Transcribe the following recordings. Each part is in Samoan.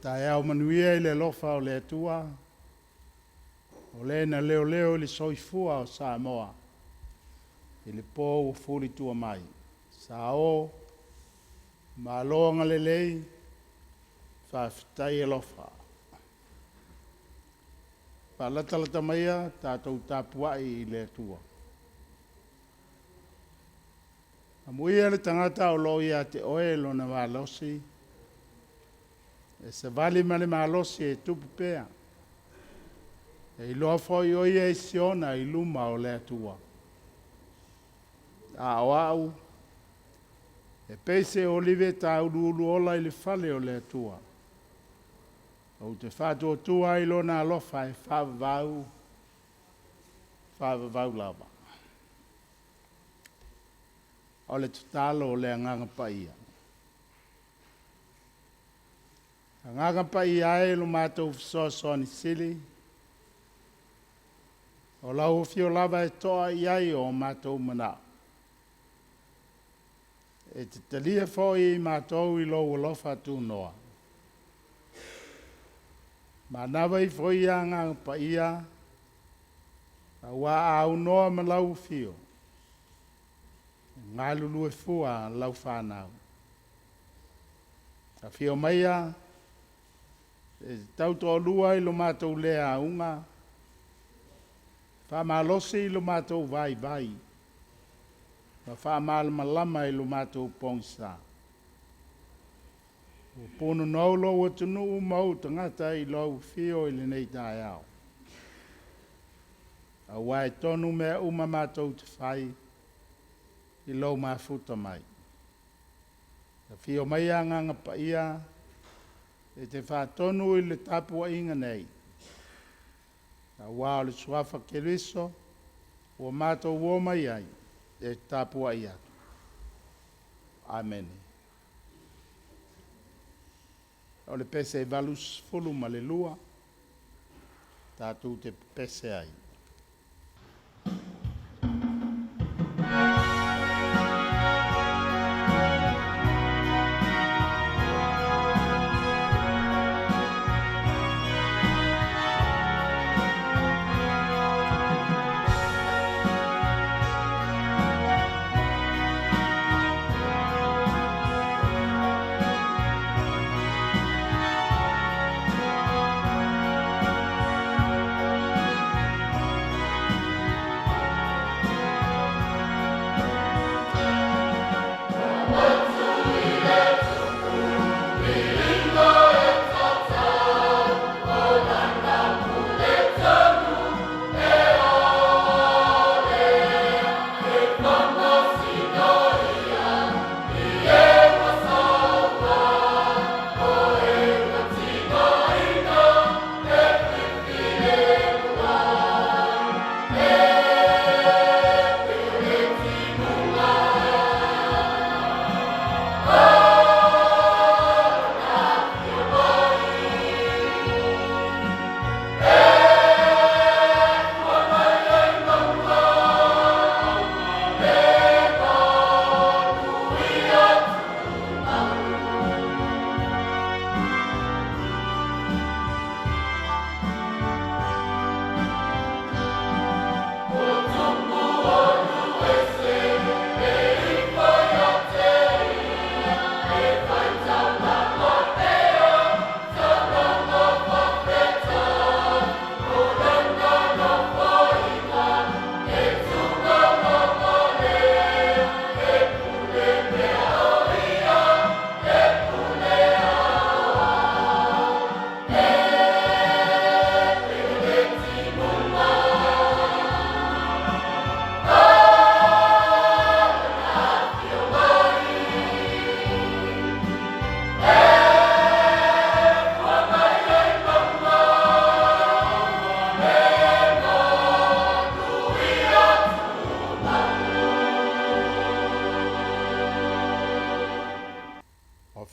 Taeao manuia i le alofa o le Atua, o Le na leoleo i le soifua o Samoa i le po ua fulitua mai. Sao, malo agalelei, faafetai alofa. Faalatalata maia tatou tapuai i le Atua. Amuia le tagata o lo o ia te oe lona malosi, e savali ma le malosi e tupu pea. E iloa foi o ia e Siona i luma o le Atua. A o au, e pei se olive tauluuluola i le fale o le Atua. Ou te faatuatua i Lona alofa e faavavau, faavavau lava. O le tatalo o le Agaga Paia. Agaga Paia e lo matou fesoasoani sili, o lau afio lava e to'a i ai o matou manao. E te talia foi i matou i lou alofa tunoa. Manava ifo ia Agaga Paia, aua a aunoa ma lau afio, e galulue fua lau fanau. Afio maia e te tautoalua i lo matou le auga, faamalosi lo matou vaivai, ma faamalamalama i lo matou pogisa. Ua punonou lou atunuu ma ou tagata i lou afio i lenei taeao, aua e tonu mea uma matou te fai i lou mafuta mai. Afio maia Agaga Paia e te faatonu i le tapuaiga nei, aua o le Suafa Keriso ua matou omai ai e tapuai atu. Amene. O le pese 82 tatou te pepese ai.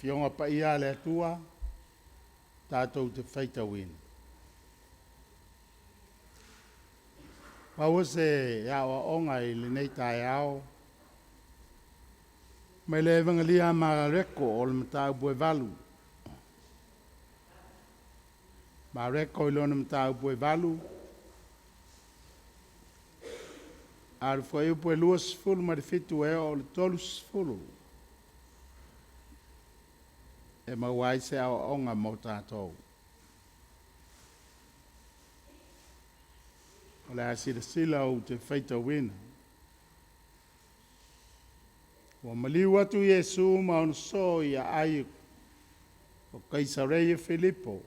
Afioga Paia a le Atua tatou te faitauina. Maua se aoaoga i lenei taeao mai le Evagelia a Mareko o le mataupu e 8. Mareko i lona mataupu e 8, a o le fuaiupu e 27 e oo i le 30, e maua ai se aoaoga mo tatou. O le a silasila ou te faitauina. Ua maliu atu Iesu ma ona soo i aai o Kaisareia Filipo,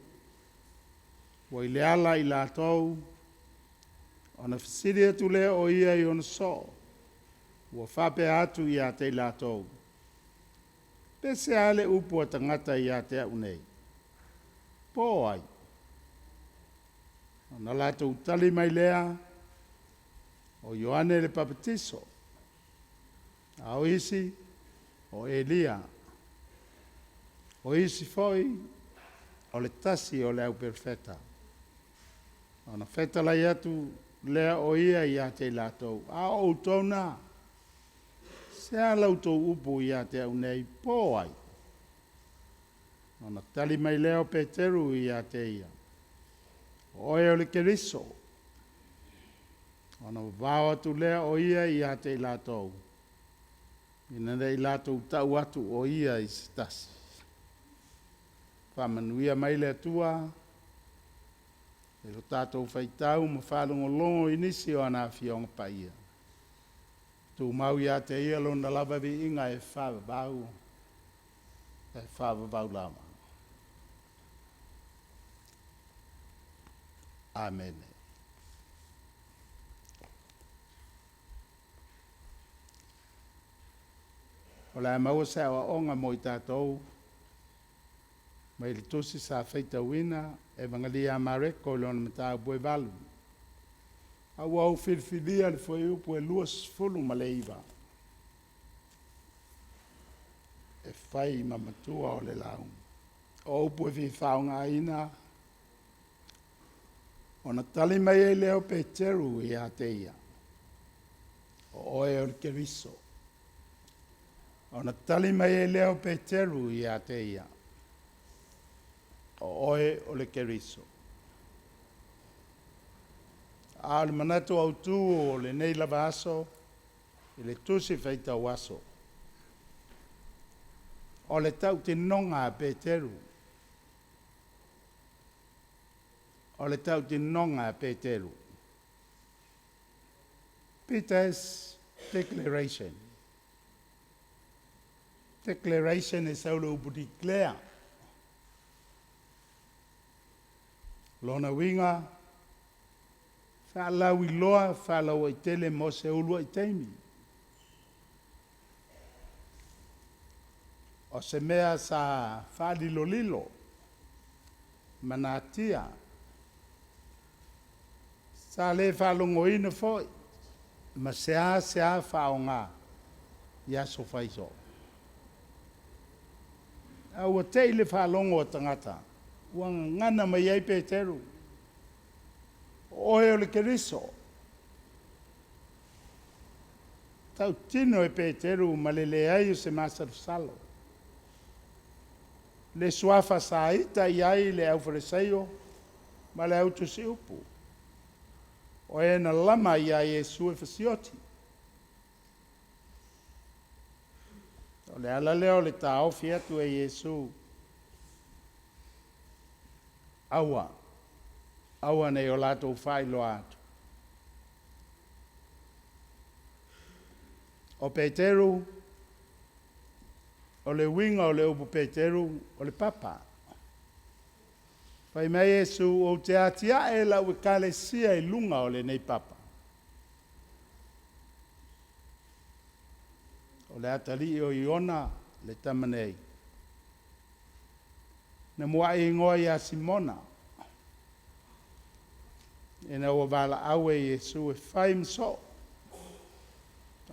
ua i le ala i latou, ona fesili atu lea o ia i ona soo, ua faapea atu ia te i latou, Pe sea le upu a tagata ia te au nei? Po o ai? Ona latou tali mai lea, o Ioane le Papatiso, a o isi, o Elia, o isi foi, o le tasi o le au perofeta. Ona fetalai atu lea o ia ia te i latou, a o outou na, se a la outou upu ia te au nei, po o ai? Ona tali mai lea o Peteru ia te ia, o oe o le Keriso. Ona vavao atu lea o ia ia te i latou, ina ne i latou tau atu o ia i se tasi. Faamanuia mai le Atua i lo tatou faitau ma faalogologo i nisi o ana Afioga Paia. Tumau ia te Ia Lona lava viiga e faavavau, e faavavau lava. Amene. O le a maua se aoaoga mo i tatou mai le tusi sa faitauina, Evagelia a Mareko i lona mataupu e 8. A ua ou filifilia le fuaiupu e 29 e fai ma matua o le lauga. O upu e fia faaaogaina, ona tali mai ai lea o Peteru ia te ia, o oe o le Keriso. Ona tali mai ai lea o Peteru ia te ia, o oe o le Keriso. A o le manatu autu o lenei lava aso i le tusi faitau aso, o le tautinoga a Peteru. O le tautinoga a Peteru. Peter's Declaration. Declaration e sau le upu declare. Lona uiga, faalauiloa faalauaitele mo se uluai taimi. O se mea sa faalilolilo ma natia, sa le faalogoina foi ma seāseā faaaogā i aso fai soo. A ua te i le faalogo a tagata, ua gagana mai ai Peteru, o oe o le Keriso. Tautino e Peteru ma le leai o se masalosalo, le suafa sa ita i ai le aufalesaio ma le autusiupu, o e na lama ia Iesu e fasioti. O le ala lea o le taofi atu e Iesu, aua, aua ne i o latou faailoa atu. O Peteru, o le uiga o le upu Peteru, o le papa. Fai mai Iesu, ou te atiae lau ekalesia i luga o lenei papa. O le atalii o Iona le tama nei. Na muai igoa ia Simona, ina ua valaau e Iesu e fai ma soo,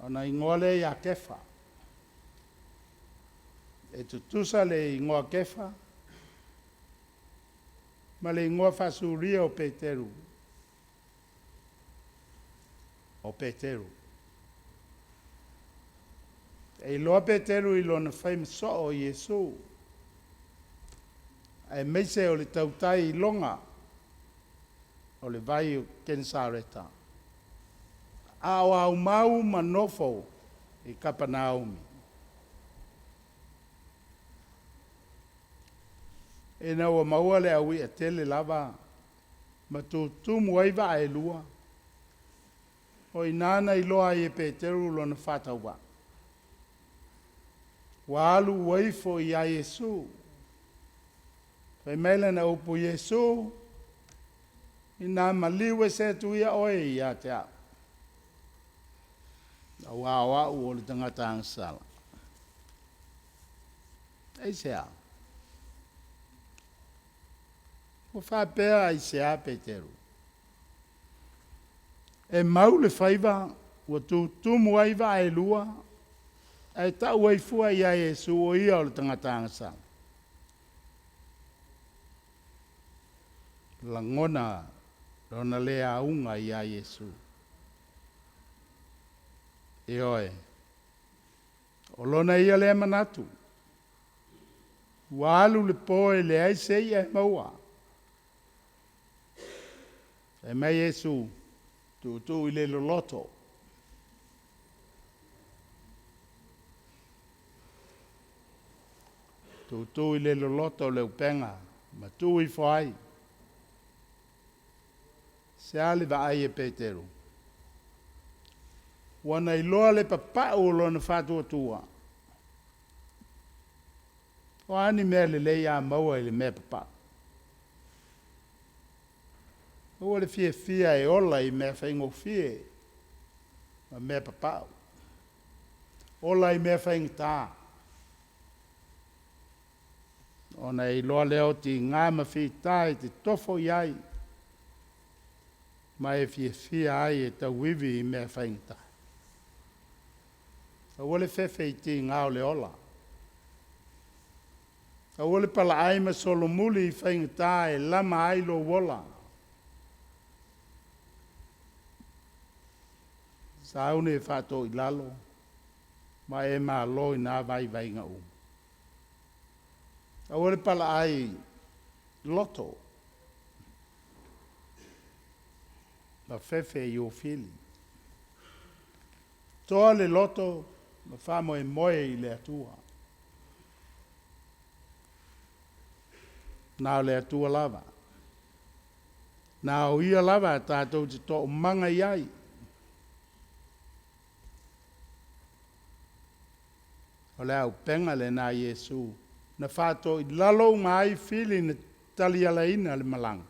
ona igoa lea ia Kefa. E tutusa le igoa Kefa ma le igoa faasuria o Peteru, o Peteru. E iloa Peteru i lona fai ma soo o Iesu, aemaise o le tautai i loga o le vai o Kenesareta, a o aumau ma nofo i Kapanaumi. Ina ua maua le au i'a tele lava ma tutumu ai vaa e lua, o i ina na iloa ai e Peteru lona faatauvaa. Ua alu ua ifo ia Iesu. Fai mai lana upu, Iesu, ina maliu ese atu ia oe ia te au, aua o au o le tagata agasala. Aisea? Ua faapea aisea Peteru? E mau le faiva ua tutumu ai vaa e lua, ae tau ai fua ia Iesu o ia o le tagata agasala. Lagona lona le auga ia Iesu. Ioe, o lona ia lea manatu, ua alu le po e leai se i'a e maua. Fai mai Iesu, tuutuu i le loloto. Tuutuu i le loloto le upega ma tuu ifo ai. Se a le vaai e Peteru? Ua na iloa le papau o lona faatuatua. O a ni mea lelei a maua i le mea papau? Aua le fiafia e ola i mea faigofie ma mea papau. Ola i mea faigata. Ona e iloa lea o tiga ma fita e te tofo i ai, ma e fiafia ai e tauivi i mea faigata. Aua le fefe i tiga o le ola. Aua le palaai ma solomuli i faigata e lama ai lou ola. Sauni e faatoilalo ma e malo i na vaivaiga uma. Aua le palaai loto ma fefe i ofili. Toa le loto ma faamoemoe i le Atua. Na o le Atua lava. Na o Ia lava tatou te toomaga i ai. O le auupega lena a Iesu na faatoilalo uma ai fili na talialaina le malaga.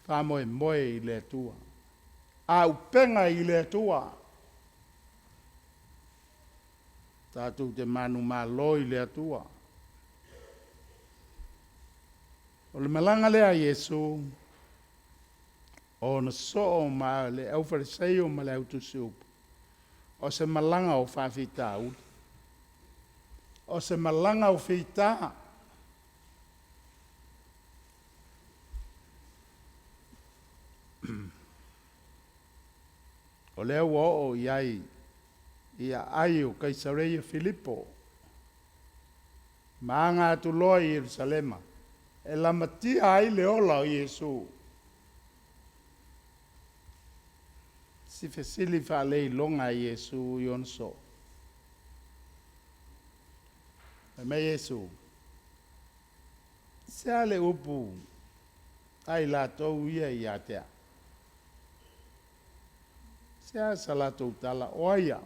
Faamoemoe i le Atua. Auupega i le Atua. Tatou te manumalo i le Atua. O le malaga lea a Iesu, ona soo ma le aufaleseio ma le autusiupu, o se malaga o faafitauli. O se malaga o fita. O lea ua oo i ai i aai o Kaisareia Filipo, ma aga atu loa i Ierusalema, e lamatia ai le ola o Iesu. Si fesili faaleiloga a Iesu i ona soo. Fai mai Iesu, Se a le upu a i latou ia ia te au? Se a sa latou tala, o ai au?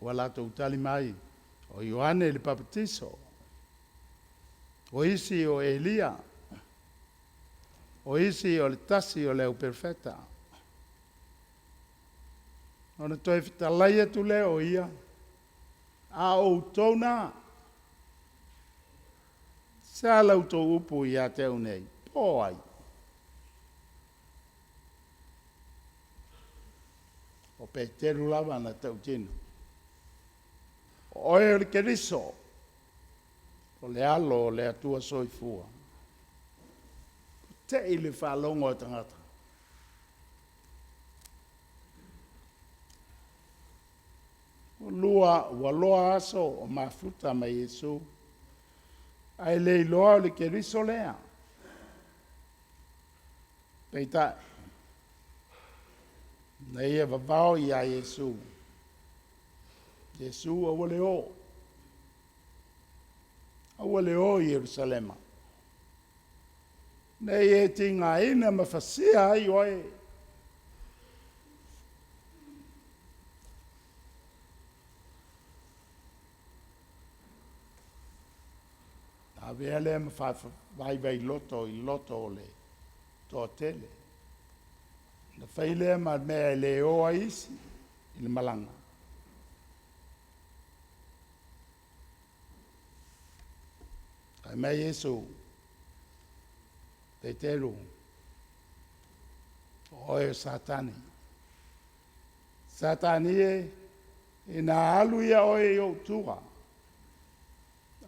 Ua latou tali mai, o Ioane le Papatiso, o isi o Elia, o isi o le tasi o le au perofeta. Ona toe fetalai atu lea o ia, a o outou na, se a la outou upu ia te au nei, po o ai? Peteru lava na tautino. O oe o le Keriso, o le alo o le Atua soifua. Te i le faalogo a tagata. Lua, ua loa aso o mafuta ma Iesu, ae le iloa o le Keriso lea. Peitai, na ia vavao iā Iesu. Iesu aua le o. Aua le o i Ierusalema. Nei e tigaina ma fasia ai oe. Avea lea ma faavaivai loto i loto o le toatele. Na fai lea ma mea e le o ai isi i le malaga. Fai mai Iesu, Peteru, o oe o Satani. Satani e, ina alu ia oe i ou tua,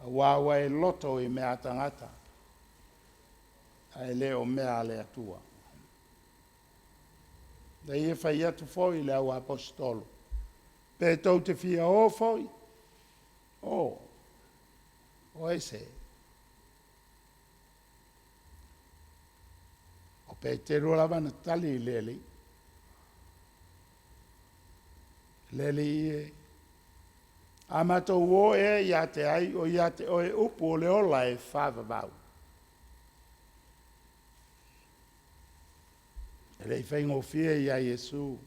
auā ua e loto i mea a tagata, ae le o mea a le Atua. Na ia fai atu foi i le au aposetolo, pe tou te fia o foi, o, o ese. O Peteru lava na tali i le Alii. Le Alii e, a matou o ea ia te ai, o ia te oe upu o le ola e faavavau. E le i faigofie iā Iesu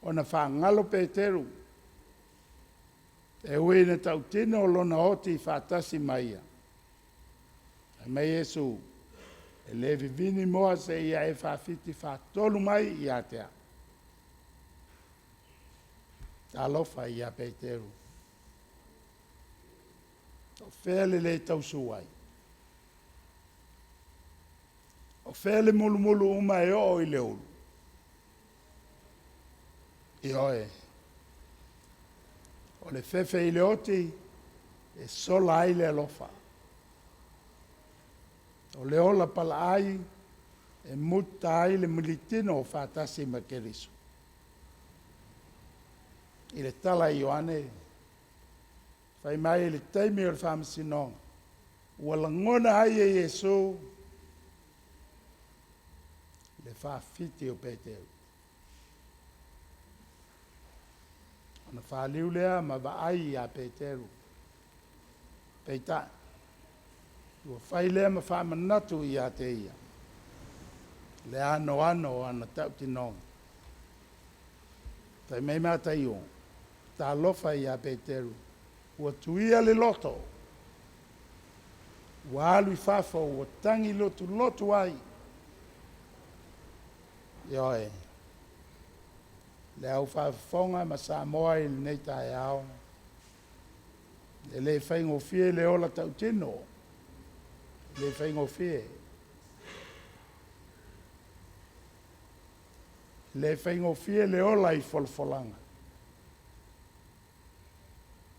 ona faagalo Peteru, e ui ina tautino lona oti faatasi ma ia. Fai mai Iesu, e le vivini moa seia e faafiti faatolu mai ia te au. Talofa ia Peteru. O fea le le tausu ai? O fea le mulumulu uma e oo i le ulu? Ioe. O le fefe i le oti, e sola ai le alofa. O le ola palaai, e muta ai le militino faatasi ma Keriso. I le tala a Ioane, fai mai i le taimi o le faamasinoga, ua lagona ai e Iesu le faafiti o Peteru. Ona faliu lea ma vaai ia Peteru. Peitai, ua fai lea ma faamanatu ia te ia, le anoano o ana tautinoga. Fai mai Mataio, talofa ia Peteru, ua tuia le loto, ua alu i fafo, ua tagi lotulotu ai. Ioe, le au faafofoga ma Samoa i lenei taeao, e le faigofie le ola tautino, e le faigofie. E le faigofie le ola i folafolaga.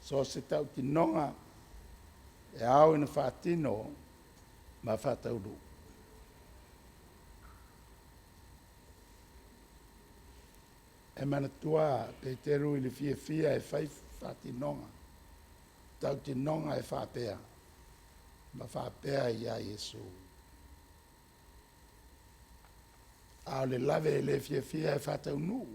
So o se tautinoga e ao ina faatino ma faataunuu. E manatua Peteru i le fiafia e fai faatinoga, tautinoga e faapea, ma faapea iā Iesu. A o le lave e le fiafia e faataunuu,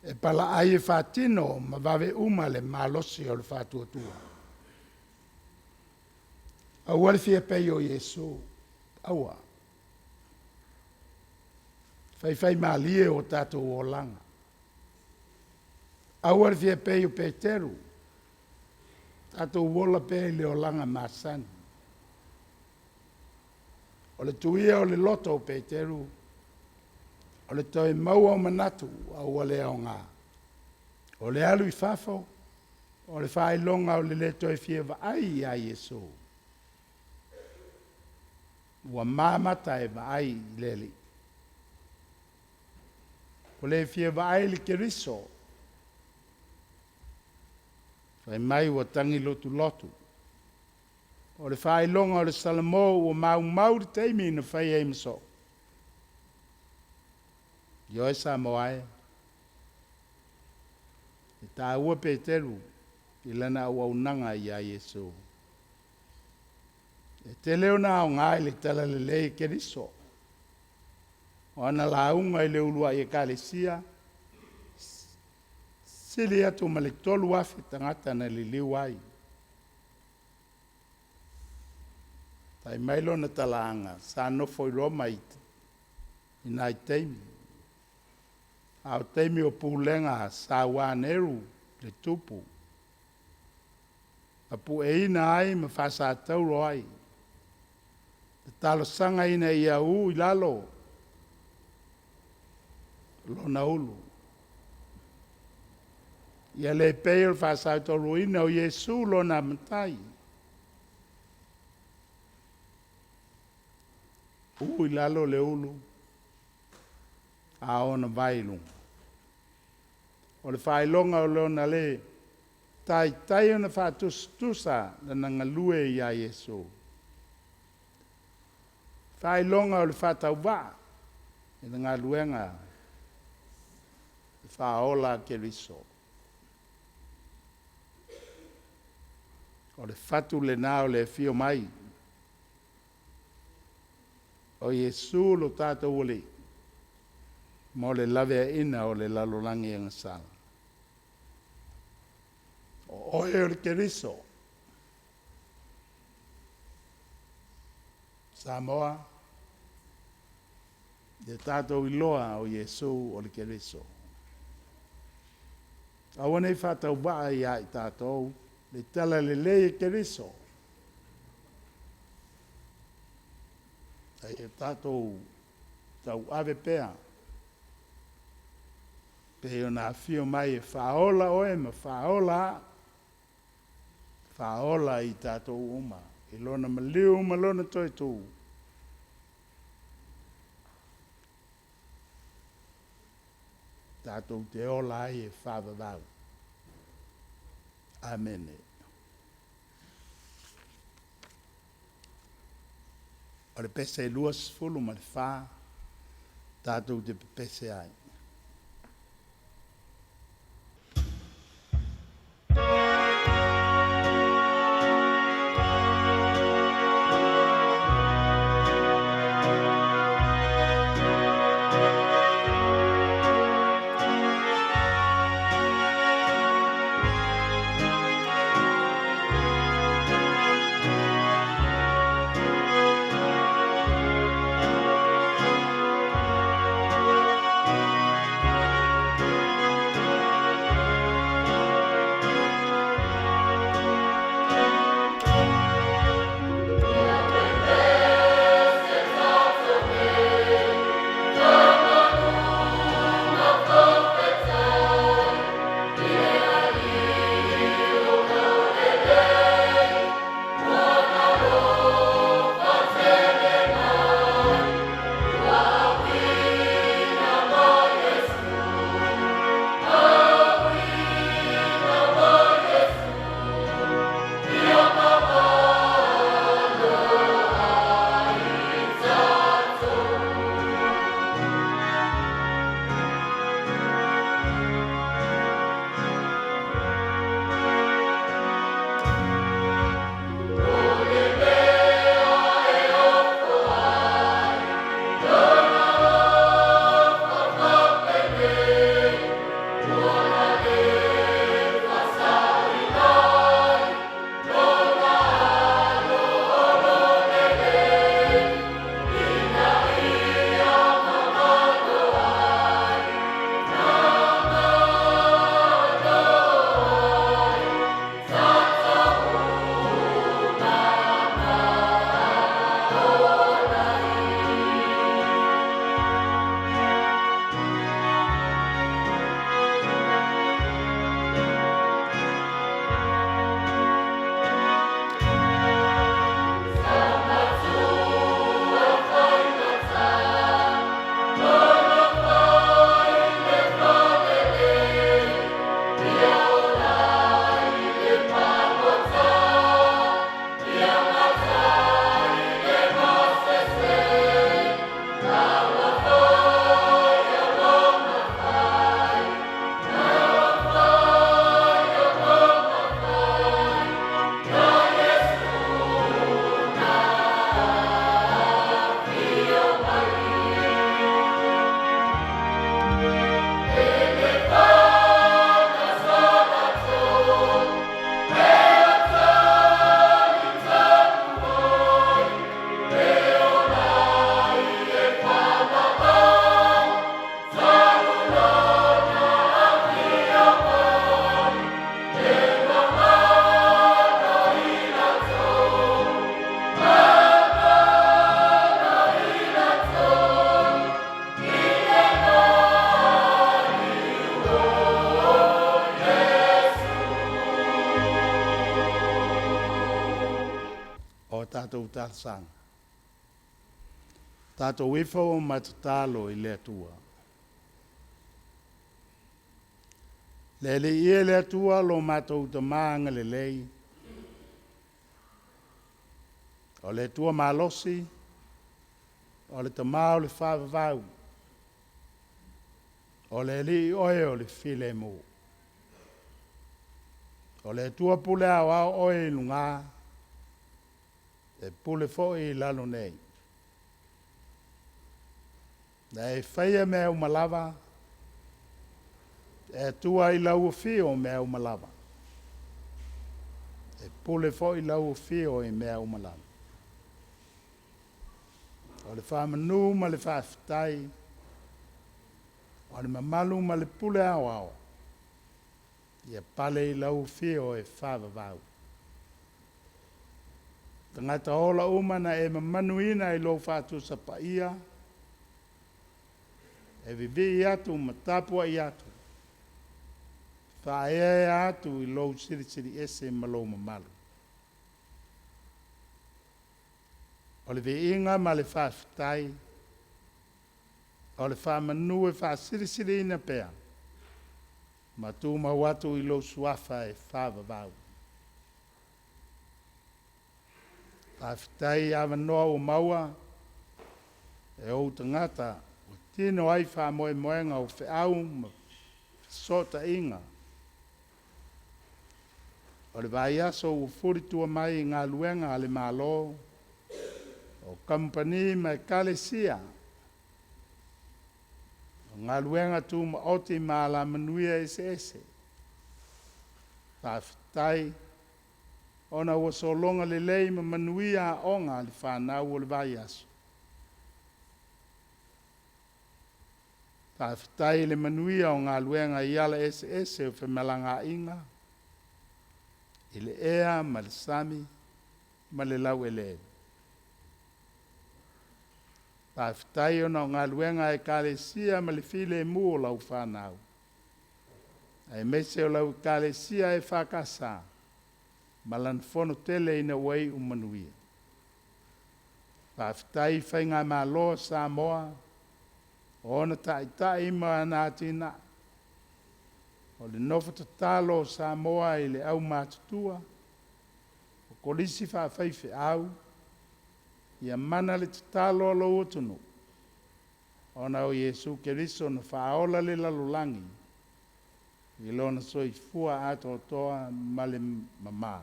e palaai e faatino ma vave uma le malosi o le faatuatua. Aua le fia pei o Iesu, aua. Faifaimalie o tatou olaga. Aua le fia pei o Peteru, tatou ola pea i le olaga masani. O le tuia o le loto o Peteru, o le toe maua o manatu aua le aoga. O le alu i fafo, o le faailoga o le le toe fia vaai iā Iesu. Ua mamata e vaai i le Alii. Ua le fia vaai i le Keriso. Fai mai ua tagi lotulotu. O le faailoga o le Salamo ua maumau le taimi na fai ai ma soo. Ioe Samoa e. E taua Peteru i lana auaunaga iā Iesu. E tele ona aoga i le talalelei e Keriso. O ana lauga i le uluai ekalesia, sili atu ma le 3,000 tagata na liliu ai. Fai mai lona talaaga, sa nofo i Roma i nai taimi, a o taimi o pulega a Sauaneru le tupu, na pueina ai ma faasatauro ai, na talosaga ina ia u i lalo lona ulu. Ia le pei o le faasatauroina o Iesu lona matai, u i lalo le ulu, a o ona vae i luga. O le faailoga o lona le taitai ona faatusatusa lana galue iā Iesu. Faailoga o le faatauvaa i le galuega faaola a Keriso. O le fatu lena o le afio mai o Iesu lo tatou Alii mo le laveaiina o le lalolagi agasala. O oe o le Keriso. Samoa, ia tatou iloa o Iesu o le Keriso. Aua ne i faatauvaa ia i tatou le talalelei e Keriso. A ia tatou tauave pea pei ona afio mai e faaola oe ma faaola au, faaola i tatou uma i Lona maliu ma Lona toe tu. Tatou te ola ai e faavavau. Amene. O le pese 24 tatou te pepese ai. tatou talosaga. Tatou ifo ma tatalo i le Atua. Le Alii e le Atua lo matou Tama agalelei, o le Atua malosi, o le Tama o le faavavau, o le Alii oe o le filemu. O le Atua pule aoao oe i luga, e pule foi i lalo nei. Na e faia mea uma lava, e Atua i lau afio mea uma lava. E pule foi lau afio i mea uma lava. O le faamanu ma le faafetai, o le mamalu ma le pule aoao, ia pale i lau afio e faavavau. Tagata ola uma na e mamanuina i lou faatusa paia, e vivii atu ma tapuai atu, faaeaea atu i lou Silisili Ese ma lou mamalu. O le viiga ma le faafetai, o le faamanu e faasilisiliina pea, ma tumau atu i lou Suafa e faavavau. Faafetai i avanoa ua maua e ou tagata ua tino ai faamoemoega o feau ma fesootaiga o le vaiaso ua fulitua mai i galuega a le Malo, o kamupani ma ekalesia, o galuega tumaoti ma alamanuia eseese. Faafetai ona ua sologa lelei ma manuia aoga a le fanau o le vaiaso. Faafetai i le manuia o galuega i ala eseese o femalagaaiga i le ea ma le sami ma le laueleele. Faafetai ona o galuega a Ekalesia ma le filemu o lau fanau, aemaise o lau Ekalesia EFKS ma lana fono tele ina ua iu manuia. Faafetai i faigamalo a Samoa, o ona taitai ma ana atinae, o le nofo tatalo a Samoa i le aumatutua, o kolisi faafaifeau, ia mana le tatalo a lou atunuu, ona o Iesu Keriso na faaola le lalolagi i Lona soifua atoatoa ma le mama.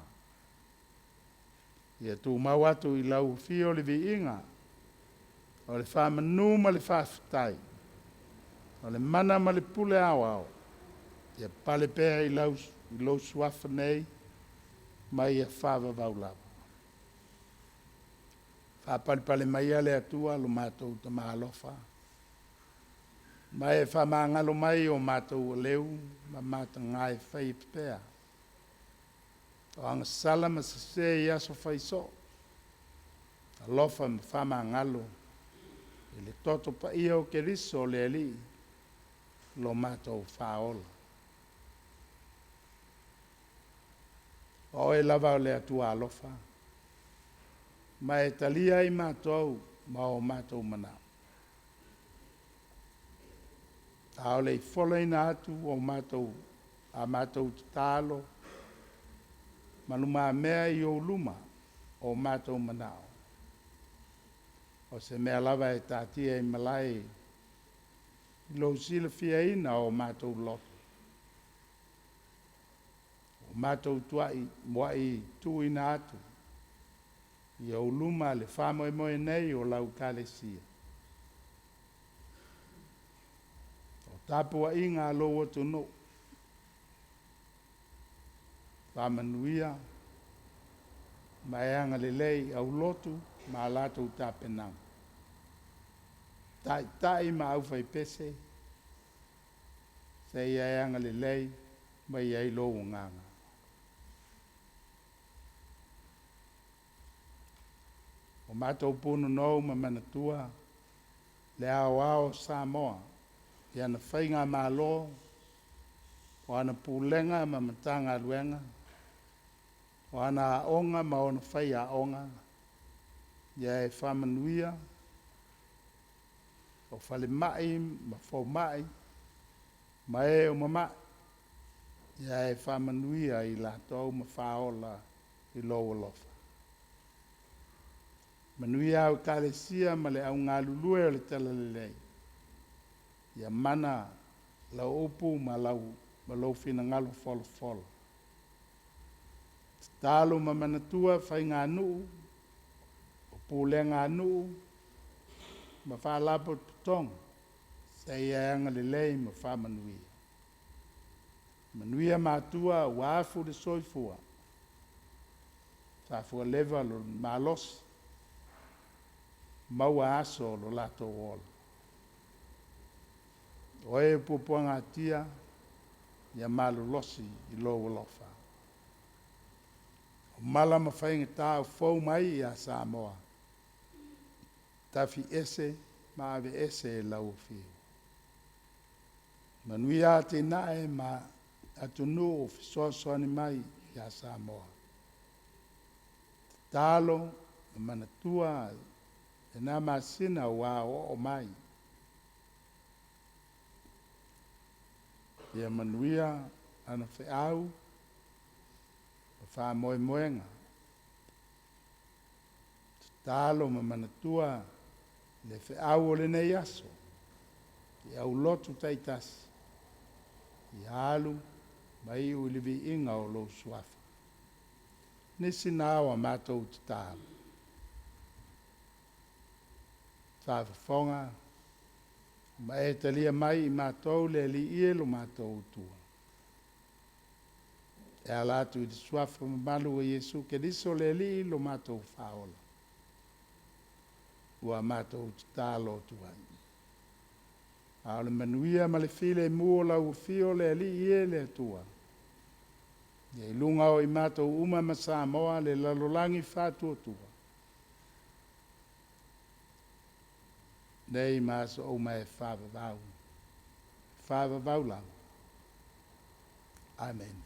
Ia tumau atu i lau afio le viiga, o le faamanu ma le faafetai, o le mana ma le pule aoao, ia pale pea i lou Suafa nei ma ia faavavau lava. Faapalepale maia le Atua lo matou Tama alofa, ma e faamagalo mai o matou aleu ma mataga e faia pea. O agasala ma sese i aso fai soo, alofa ma faamagalo i le toto paia o Keriso le Alii lo matou Faaola. O Oe lava o le Atua alofa, ma e talia i matou ma o matou manao. A o le i folaina atu o matou, a matou tatalo ma lumamea i ou luma o matou manao, o se mea lava e taatia i malae i lou silafiaina o matou loto, ua matou tuai, muai tuuina atu i ou luma le faamoemoe nei o lau Ekalesia, o tapuaiga a lou atunuu, faamanuia ma e agalelei i aulotu ma a latou tapenaga, taitai ma aufaipese, se i e agalelei ma i ai lou agaga. Ua matou punonou ma manatua le aoao o Samoa i ana faigamalo, o ana pulega ma Matagaluega, o ana aoga ma ona faiaoga. Ia e faamanuia o falemai ma fomai ma e o mama'i, ia e faamanuia i latou ma faaola i lou alofa. Manuia au Ekalesia ma le au galulue o le Talalelei, ia mana lau upu ma, lau, ma lou finagalo folafola. Tatalo ma manatua faiganuu, o pulega a nuu ma faalapotopotoga, se i e agalelei ma faamanuia. Manuia matua ua afu le soifua, faafualeva lo malosi, maua aso o lo latou ola. O e puapuagatia, ia malolosi i lou alofa. O mala ma faigata o fou mai ia Samoa, tafiese ma aveese e lau afio. Manuia atinae ma atunuu o fesoasoani mai ia Samoa. Tatalo ma manatua lena masina ua aoao mai. Ia manuia ana feau ma faamoemoega. Tatalo ma manatua le feau o lenei aso i aulotu taitasi, ia alu ma iu i le viiga o lou Suafa. Nisi na o a matou tatalo, faafofoga ma e talia mai i matou le Alii e lo matou Atua, e ala atu i le Suafa mamalu o Iesu Keriso le Alii lo matou Faaola, ua matou tatalo atu ai. A o le manuia ma le filemu o lau afio le Alii e le Atua, ia i luga o i matou uma ma Samoa le lalolagi faatuatua, nei ma aso uma e faavavau, faavavau lava. Amene.